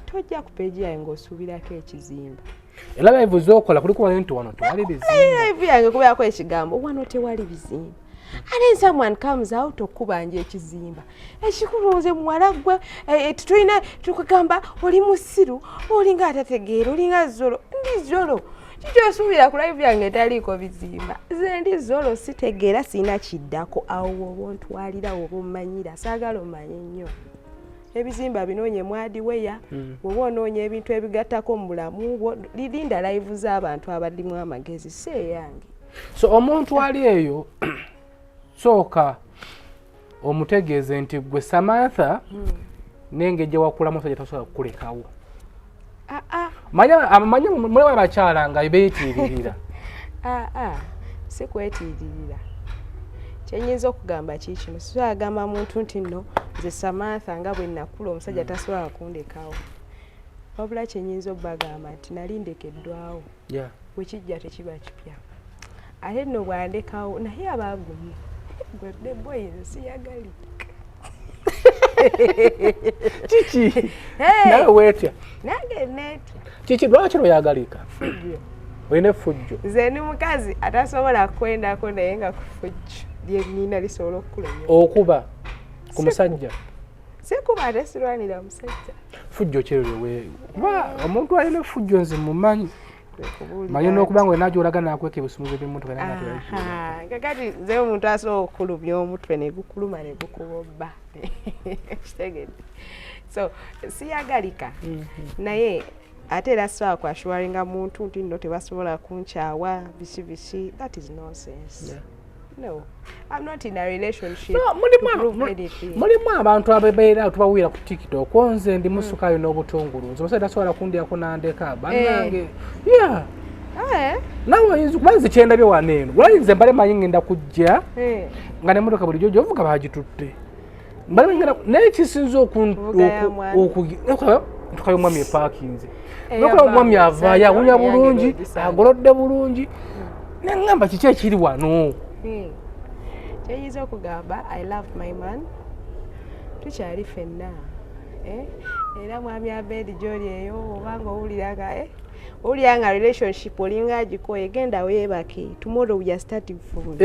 tojja ku page yange ng'osuubirako ekizimba. Era live zokola kuliko wali nti wano tewali bizimba. Live yange kubeerako ekigambo "wano tewali bizimba", and then someone comes out okubanja ekizimba. Ekikulu, nze muwala gwe, tulina tukugamba oli musiru, olinga atategeera, olinga zolo. Ndi zolo? Kikyosuubira ku live yange etaliiko bizimba? Nze ndi zolo, sitegeera, sirina kiddako. Awo woba ontwalira, woba omanyira, saagala omanye nnyo. Ebizimba binoonye mwadiweya. Bw'oba onoonya ebintu ebigattako mu bulamu bwo, lirinda live z'abantu abalimu amagezi, si eyange. So omuntu ali eyo, sooka omutegeeze nti gwe Samantha n'engeri gye wakulamu, omusajja tasobola kukulekawo. Ah, ah. Manya mulimu abakyala nga beetiiririra. Aa, si kwetiiririra. Kyenyinza okugamba kiikino: siagamba muntu nti nno nze Samantha nga bwe nakula, omusajja tasobola kundekawo. Wabula kyenyinza obbagamba nti nali ndekeddwawo, bwe kijja tekiba kipya. Ate nno bwandekawo, naye aba agumye. Gwe boy, nze siyagali. Kiki? Nawe weetya? Nange neetya. Kiki, lwaki lweyagalika? Fujjo. Olina effujjo? Nze ndi mukazi atasobola kwendako, naye nga ku fujjo lyenina lisobola okukulenya. Okuba ku musajja? Sikuba, ate sirwanira musajja. Fujjo kyeryo, kuba omuntu alina effujjo nze mumanyi, manyi n'okuba nga olina gy'olaga nakweka ebisumuzo by'emmotoka. Kakati nze omuntu asobola okulumya omutwe negukuluma negukubobba, kitegedde? So siyagalika. Naye ate era sobola kwassuringa muntu nti nno tebasobola kunkyawa biki biki. That is nonsense. No, I'm not in a relationship. No, mulimu abantu abebeera tubawira ku TikTok, nze ndi musukayo n'obutungulu, nze omusajja tasobola kundyako nandeka bannange. Yeah, nawe oyinza kuba nze kyendabye wano eno, walayi nze mbale manyi ngenda kujja nga nemotoka bulijjo gyovuga bagitutte. Mbale manyi naye ekisinza ntukayo omwami epaakinze, nokola omwami avaayo awunya bulungi, agolodde bulungi, neŋŋamba kiki ekiri wano? Kyenyinza okugamba, I love my man, tukyali ffenna, eh? Era mwami Abedi gyoli eyo, obanga owulira nga owulira nga relationship olinga agikoye, genda weebake. Tomorrow we are starting from.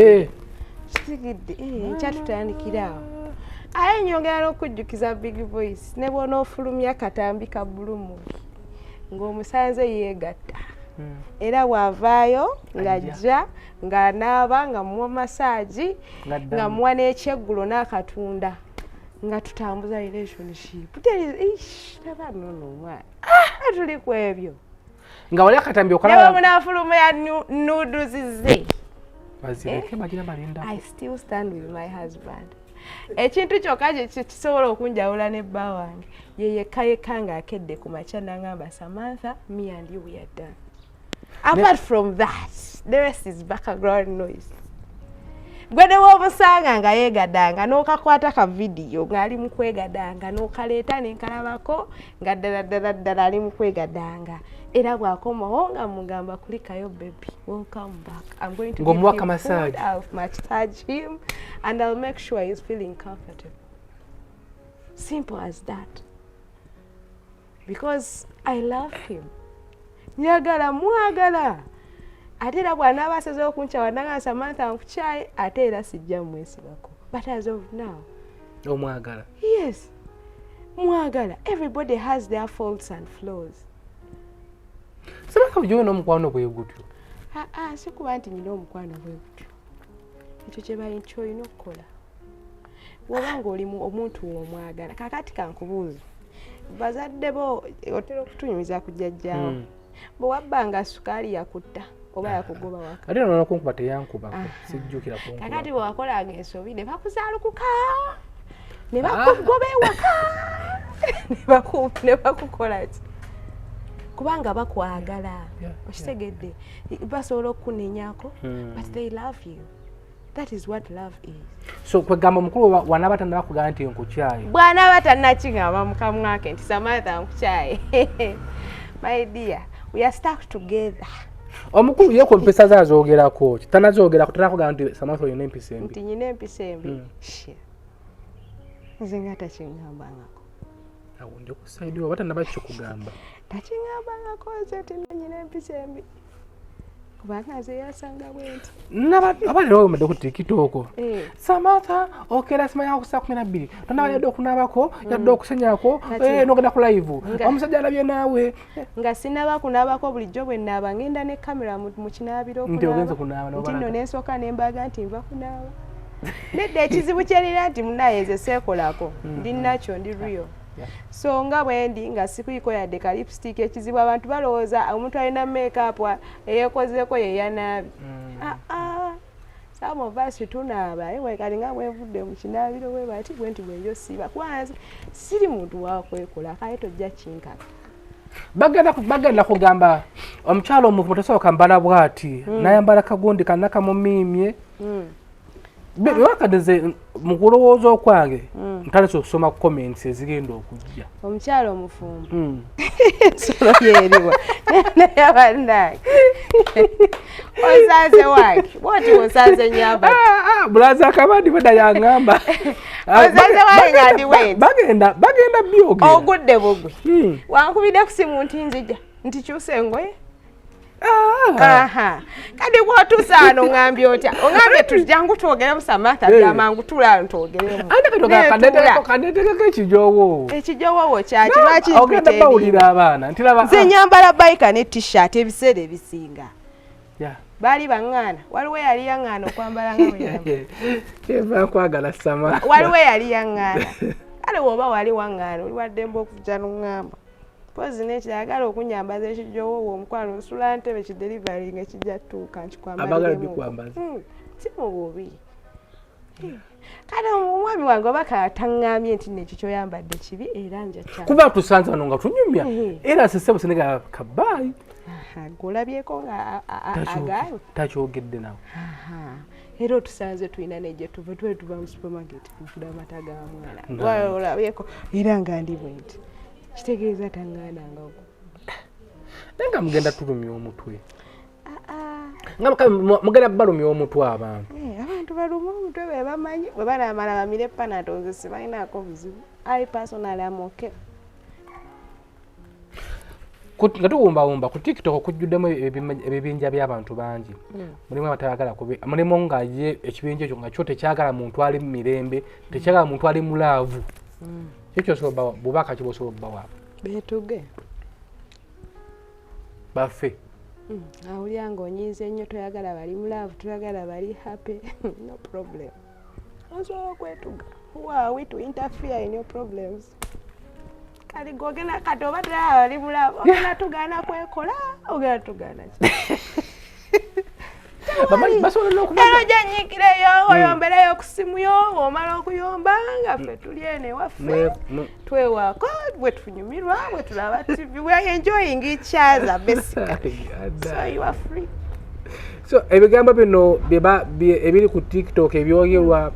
Kitegedde? Enkya tutandikira awo. Aye nyongera n'okujjukiza Big Voice, ne bw'onoofulumya katambi ka bulumu ng'omusanze yeegatta, era bw'avaayo ng'ajja ng'anaaba, nga muwa massage, nga muwa n'ekyeggulo n'akatunda, nga tutambuza relationship. Taba nono omwana tuli ku ebyo. Nga wali akatambi ne bwe okalaba munaafulumya nudes ze, bazireke, bagira balinda. I still stand with my husband. Ekintu kyokka kisobola okunjawula ne bba wange, ye yekka yekka ng'akedde ku makya n'angamba, "Samantha, me and you, we are done." Apart from that, the rest is background noise. Gwe ne bw'omusanga nga yeegadanga n'okakwata ka vidiyo ng'ali mu kwegadanga n'okaleeta nenkalabako nga ddala ddala ddala ali mu kwegadanga, era bw'akomawo nga mugamba, "Kulikayo baby, welcome back. I'm going to give Ng'omuwa him ka massage. food, I'll massage him and I'll make sure he's feeling comfortable." Simple as that, because I love him, njagala mwagala. Ate era bw'anaaba asazeewo okunkyawa nanga, "Samantha, nkukyaye," ate era sijja mwesibako. But as of now, Omwagala. Yes, mwagala. Everybody has their faults and flaws. Samantha, bulijjo olina omukwano bwe gutyo? Aa, si kuba nti nyina omukwano bwe gutyo. Ekyo kyebayi kyolina okukola bw'oba ng'oli omuntu w'omwagala. Kakati kankubuuza, bazadde bo otera okutunyumiza ku jjajjaawo, bwe wabbanga sukaali yakutta oba yakugoba waka? Ate nono kunkuba teyankubako, sijjukira Kakati kunkuba. bwe wakolanga ensobi ne bakuzaalukuka ne bakugoba ewaka ne bakukola ki? Kubanga bakwagala. Okitegedde? Basobola okukunenyako, but they love you. That is what love is. So kwegamba omukulu wanaaba tannaba kugamba nti nkukyaye? Bw'anaaba tannakigamba mukamwake nti, "Samantha, nkukyaye," my dear, we are stuck together. Omukulu ye ku mpisa ze azoogerako ki? Tanazoogerako, tanakugamba nti, "Samantha, olina empisa embi"? Nti nyina empisa embi? Shit. Nze nga takiŋŋambangako. Awo ndi ku side oba tannaba kikugamba. Takiŋŋambangako nze nti nyina empisa embi, kubanga nze yasanga bwe nti. Aba leero wemedde ku TikTok, "Samantha okera simanya ku saa 12, tonaba yadde okunaabako yadde okusenyako, nogenda ku live, omusajja alabye naawe." Nga sinaba kunaabako, bulijjo bwe naaba ngenda ne kamera mu kinaabiro. Nti ogenze kunaaba Nti nno n'obalaga. Nensooka nembaga nti nva kunaaba. Nedda, ekizibu kyerina nti munaye nze seekolako, ndi nakyo, ndi real. So nga bwe ndi nga sikuliko yadde ka lipstick, ekizibu abantu balowooza omuntu alina makeup eyeekozeeko yeyanaabye. Ah, ah. Some of us tunaaba, aye kati nga bwenvudde mu kinaabiro bwe bati bwe nti bwenjo siba, kubanga nze siri muntu wakwekola, kale tojja kinkaka. Bagenda kugamba omukyalo omuvumu tosoboka mbala bwati, nayambala kagundi kanna kamumiimye. Wakati nze mu kulowooza okwange ntandise okusoma comments ezigenda okujja. Omukyalo omufumbo, ensolo yeriwa? Naye bannange, osanze wange bwoti osanze nyamba. Ah, ah, bulaza akabandi bweda yaŋŋamba. Osanze wange nga ndi bwenti. Bagenda byogera. Ogudde bugwe. Wankubidde ku simu nti nzija, nti kyusa engoye. Aha. Kati bw'otuusa wano oŋŋambye otya? Oŋŋambye tujangu twogeremu Samantha byamangu tula twogeremu. Ate kati kanetegeko ekijowo. Ekijowowo kyaki? Lwaki Ogenda bawulira abaana nti laba Nze nyambala biker ne t-shirt ebiseera ebisinga. Baali baŋŋaana. Waliwo eyali yaŋŋaana okwambala nga bwe nyambala. Kyeva nkwagala Samantha. Waliwo eyali yaŋŋaana. Kale bw'oba wali waŋŋaana oli wa ddembe okujja n'oŋŋamba. Mpozi n'ekirala okunyambaza ekijowowo omukwano nsula ntebe kidelivery nga kijja ttuuka Abaagala nkikwambaliremu. bikwambaza. Si mu bubi. Kale omwami wange oba taŋŋambye nti nno ekyo ky'oyambadde kibi era nja kyambala. Kuba tusanze wano nga tunyumya era sesebo Senegal kabaayi. Aha, gw'olabyeko nga agaanye. Takyogedde nawe. Aha. Era otusanze tulina ne gye tuva, tuba tuva mu supermarket kugula amata ga mwana. Olabyeko era nga ndi bwe nti. Kitegeeza taŋŋaanangako. Naye nga mugenda tulumya omutwe. Nga mugenda balumya omutwe abantu. Abantu baluma omutwe be bamanyi bwe banaamala bamire Panadol nze sibalinaako buzibu. I personally am okay. Nga tuwumbawumba ku TikTok okujjuddemu ebibinja by'abantu bangi. Mulimu abatayagala kube, mulimu nga ye ekibinja ekyo nga kyo tekyagala muntu ali mu mirembe, tekyagala muntu ali mu love. Kyo ky'osobola obbawa, bubaka ki bw'osobola obbawa? Beetuge. Baffe. Awulira ng'onyiize nnyo toyagala bali mu love, toyagala bali happy. No problem. Osobola okwetuga. Who are we to interfere in your problems? Kati gw'ogenda kati oba toyagala bali mu love, ogenda tugaana kwekola, ogenda tugaana ki? Basobola n'okuba Era ojja nyiikireyo, oyombereyo ku ssimu yo, bw'omala okuyomba nga ffe tuli eno ewaffe. Twewaako bwe tunyumirwa, bwe tulaba TV, we are enjoying each other basically. So you are free. So ebigambo bino ebiri ku TikTok ebyogerwa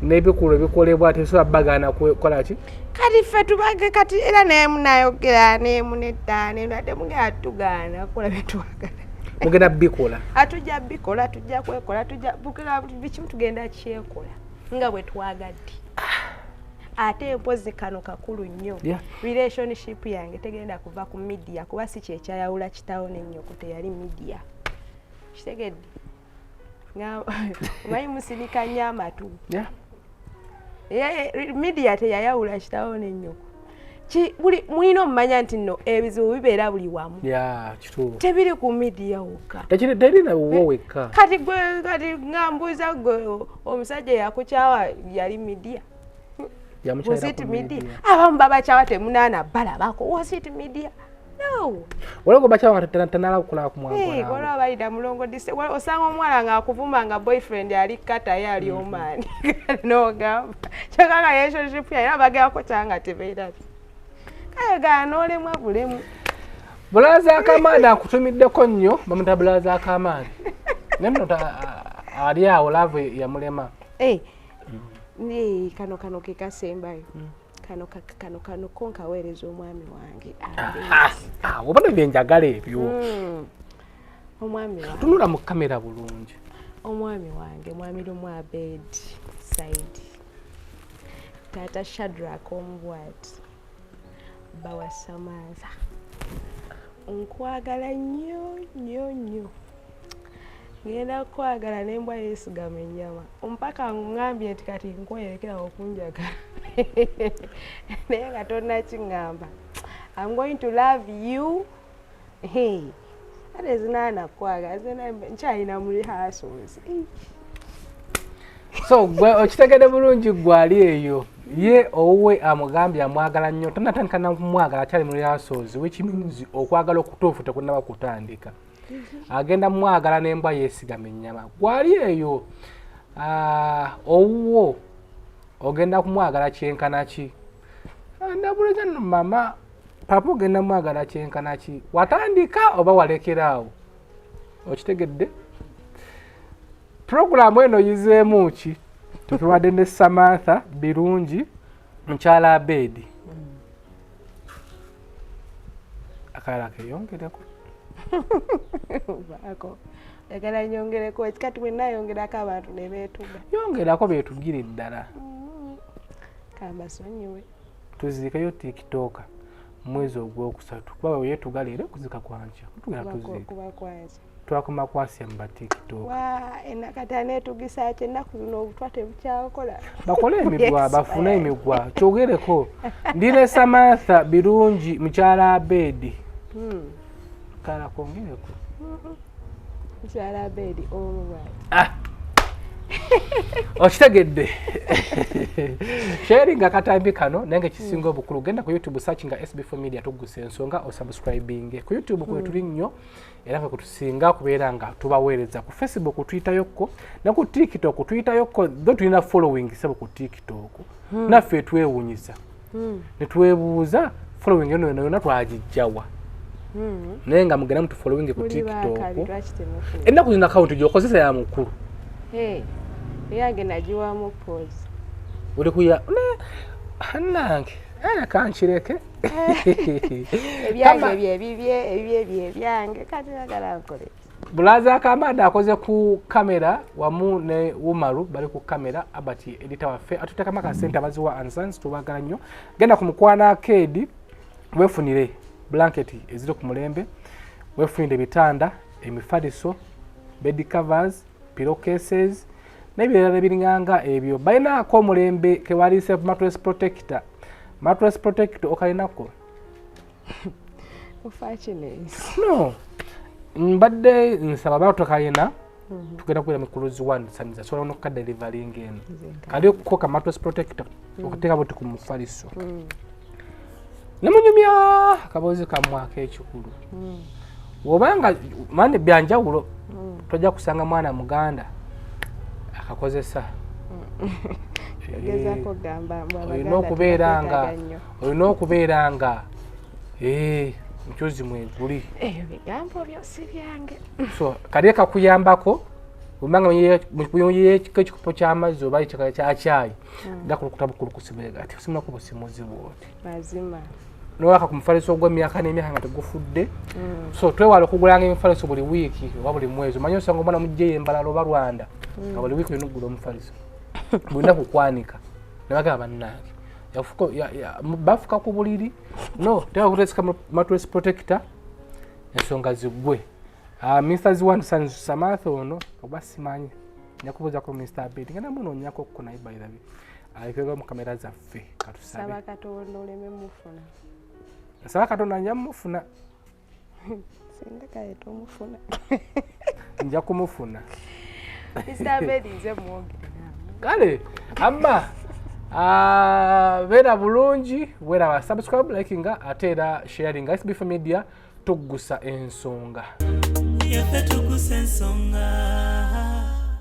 n'ebikolwa ebikolebwa tebisobola bagaana kukola ki? Kati ffe tubage kati era naye munayogera nemu nedda nenadde mugenda tugaana kukola bye twagala. Mugenda bikola. Atujja bikola, tujja kwekola, tujja bukira buli kimu tugenda kyekola nga bwe twagadde. Ate mpozi kano kakulu nnyo. Relationship yange tegenda kuva ku media kuba si kyekyayawula kitaawo n'ennyoko teyali media. Kitegedde? Nga omanyi musinika nnyo amatu. Media teyayawula kitaawo n'ennyoko. Buli mulina omumanya nti nno ebizibu bibeera buli wamu. Yeah, kituufu. Tebiri ku media wokka. Terina wuwo wekka. Kati gwe kati nga mbuuza gwe omusajja eyakukyawa yali media. Yamukyalira Was it ku media? media. Abamu babakyawa temunaana balabako. Was it media? No. Waliwo gwe bakyawa nga tanalaba kulaba ku mwangu Hey, naawe. waliwo abayita mulongo dise. Osanga omuwala ng'akuvuma nga boyfriend ali kata ye ali Oman. N'ogamba. Kyokka nga relationship yayo era bagenda kyanga nga tebeerabye. Kale gaana n'olemwa bulemu. Bulaza Akamaani akutumiddeko nnyo, bamuyita Bulaza Akamaani. Naye nno ali awo love yamulema. Eh, kano ke kasembayo. Kano kano kano ko nkaweereza omwami wange. Oba bye njagala ebyo. Omwami wange. Tunula mu kamera bulungi. Omwami wange, mwami Lumu Abed Saidi. Taata Shadrack Omubwati. Bawa Samantha. Nkwagala nnyo nnyo nnyo. Ngenda kukwagala n'embwa yeesigama ennyama. Mpaka ŋŋambye nti kati nkwerekera okunjagala. Naye nga tonnakiŋŋamba. I'm going to love you. Hey. Ate zinaana kukwagala, nze nkyalina mu rehearsals. So gwe okitegedde bulungi gwe ali eyo. Ye owuwe amugambye amwagala nnyo, tannatandika na kumwagala akyali mu rehearsals, which means okwagala okutuufu tekunnaba kutandika. Agenda mwagala n'embwa yeesigama ennyama. Gwali eyo owuwo ogenda kumwagala kyenkana ki? Ndabuliza nno mama, papa ogenda mwagala kyenkana ki? Watandika oba walekera awo? Okitegedde? Puroguramu eno yizeemu ki? Tutuwadde ne Samantha Birungi, mukyala Abedi. Akalala keeyongereko. Baako. Njagala nyongereko kati bwe nnaayongerako abantu ne beetuga. Yongerako beetugire ddala. Kambasonyiwe. Tuziikeyo TikTok. Mwezi ogwokusatu, kuba weyetuga leero kuzika kwankya tugenda tuziika. Kuba kwanza. Twakoma kwasya mu batiktok. Wa enakati aneetugisa ki ennaku zino, obutwa tebukyakola. Bakole emigwa. Yes. Bafune emigwa kyogereko. Ndine Samantha Birungi, mukyala Abedi. Kala kwongereko. Mukyala Abedi omu bwati. Ah! Okitegedde, sharinga akatambi kano, naye nga ekisinga obukulu, genda ku YouTube, search nga SB4 Media tugusa ensonga, osubscribinge ku YouTube kwe tuli nnyo, era kwe kutusinga kubeera nga tubaweereza. Ku Facebook tuyitayokko, ne ku TikTok tuyitayokko, tho tulina following sebo ku TikTok. Naffe twewunyisa ne twebuuza following eno yona yona twagijjawa, naye nga mugenda mutufollowing ku Muli TikTok. bakabi, lwaki temufuna? Ennaku zino akawunti gyokozesa ya mukulu. Hey, eyange nagiwamu pause. Oli kuya nange kankireke. Ebyange byebibye, ebibye byebyange, kati nagala nkole. Bulaza Akamada akoze ku kamera wamu ne Umaru bali ku kamera. Abati editor waffe atuteekamu akasente. Abaziwa and Sons tubagala nnyo. Genda ku Mukwana Arcade weefunire blanket eziri ku mulembe, weefunire ebitanda, emifaliso, bed covers, pillow cases n'ebirala ebiringanga ebyo. Balinaako omulembe kewaliise mattress protector. Mattress protector okalinako? Ofakinensi. No, mbadde nsaba ba tokalina, tugenda kubeera mukuluzi one saniza sobola nokukadeliveringa eno. Kali ko ka mattress protector okuteeka buti ku mufaliso nemunyumya akaboozi kammwe ak'ekikulu, obanga mane byanjawulo, tojja kusanga mwana muganda akakozesa. Ogezaako kugamba mbu Olina Abaganda okubeera nga tebakwetaaga nnyo. Olina okubeera nga mukyuzi mweguli. Ebyo bigambo byo si byange. So kali kakuyambako obanga muyeko ekikopo ky'amazzi oba ekikala kya caayi, gakulukuta bukulukusi bwe gati, osimulako busimuzi bwoti. Mazima. Nowaka ku mufaliso ogw'emyaka n'emyaka nga tegufudde. So twewala okugulanga emifaliso buli wiiki oba buli mwezi. Omanyi osanga omwana mugjeyo embalala oba Rwanda, nga buli wiiki olina okugula omufaliso, bulina kukwanika nebagamba bannange bafuka ku buliri. No tekakuteeseka mattress protector, ensonga ziggwe. Ah, Mr Ziwan Sons, Samantha ono oba simanyi njakubuuzako Mr Abed, ngenda munoonyako kko, naye by the way alekebwa mu kamera zaffe. Katusabe. Saba Katonda oleme mufuna. Nsaba Katonda nja mufuna. Singa kale tomufuna. Nja kumufuna. Mr Abed nze mwongerera. Kale amma beera bulungi, weeraba, subscribe, likinga, ate era sharinga. SB4 Media, tuggusa ensonga. Yaffe tugusa ensonga.